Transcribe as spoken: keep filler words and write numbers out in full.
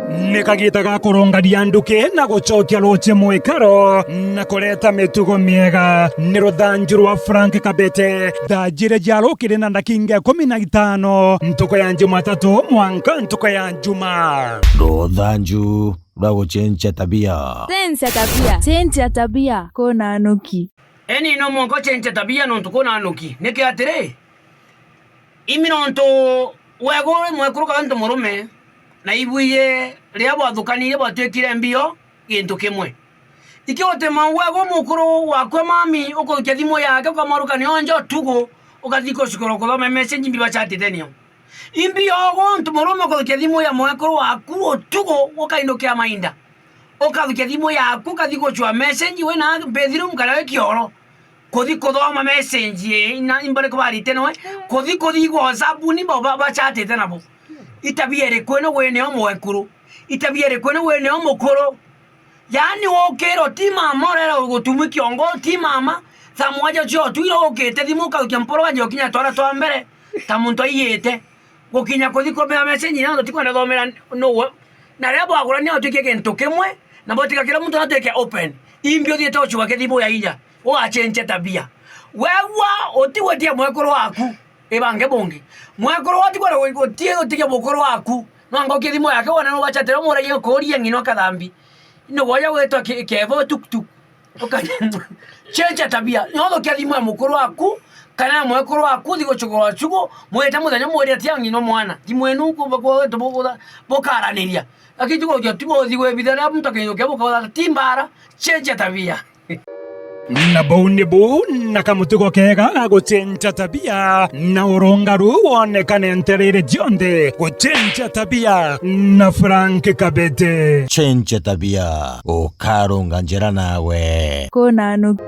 Ni kagiita ga kurungania nduki na gucokia ruuji mwikaro na kureta mitugo miega. Ni ruthanju rwa Frank Kabete. Thaa jiiri cia rukiri na ndakinga ikumi na itano, ntuku ya Jumatatu mwanka ntuku ya Juma. Ruthanju rwa gucenjia tabia. Cenjia tabia. Cenjia tabia. Kuna nuki. Eni no mwanka ucenjia tabia nontu kuna nuki. Niki atiri, imi nontu wego uri mwekuru kana ntu murume, na ibwiye riria bwathukanirie bwatwikire mbio gintu kimwe. Iki utema wego mukuru wakwa mami ukaukia thimu yake ukamwarukania onjo tugu, ukathi kucukura kuthoma message mbi bachatite nio. Imbi ogo ntu murume ukathukia thimu ya mwekuru waku utugu ukaindukia mainda. Ukathukia thimu yaku ukathi gucua message wina bedroom kana wi kioro. Kuthi kuthoma message ina imbari kubarite noe. Kuthi kuthi igwa WhatsApp ni bo ba- bachatite nabo. Itabia iriku ino wine o mwekuru? Itabia iriku ino wine o mukuru? Yaani wokira ti mama urera gutumi kiongo ti mama. Thaa mwanja cio twire ukite thimu ukaukia mporo wanje ukinya twara twa mbere ta muntu aiyite. Gukinya kuthi kumira message na tikwenda thomera no. Na riria bwagurania utwike gintu kimwe na botika kira muntu natwike open. Imbi uthiite ucuba kithibu ya inya ugachenje tabia. Wegwa utigwetia mwekuru waku. Ibange bungi. Mwekuru watigwara utie utikia mukuru waku. No angokie thimu yake wona no bachatira muragia kuria ng'ino kathambi. Ni gwoja gwitwa ki- Kevo tuktuk. Uka- Chenja tabia. Nyothokia thimu ya mukuru waku, kana ya mwekuru waku, thi gucugura cugu, mwite muthenya mwire tia ng'ino mwana. Thimu inu kumba kwa wetu bukutha bukaraniria. Lakini tugo jwa tugo thi gwibitha na muntu akinyokia bukautha timbara. Chenja tabia. Na bau ni buu na kamutugo kega ga gucenja tabia, na urungaru wonekane ntereere cionthe. Gucenja tabia na Frank Kabete. Cenja tabia, ukarunga njira nawe. Kuna nuki.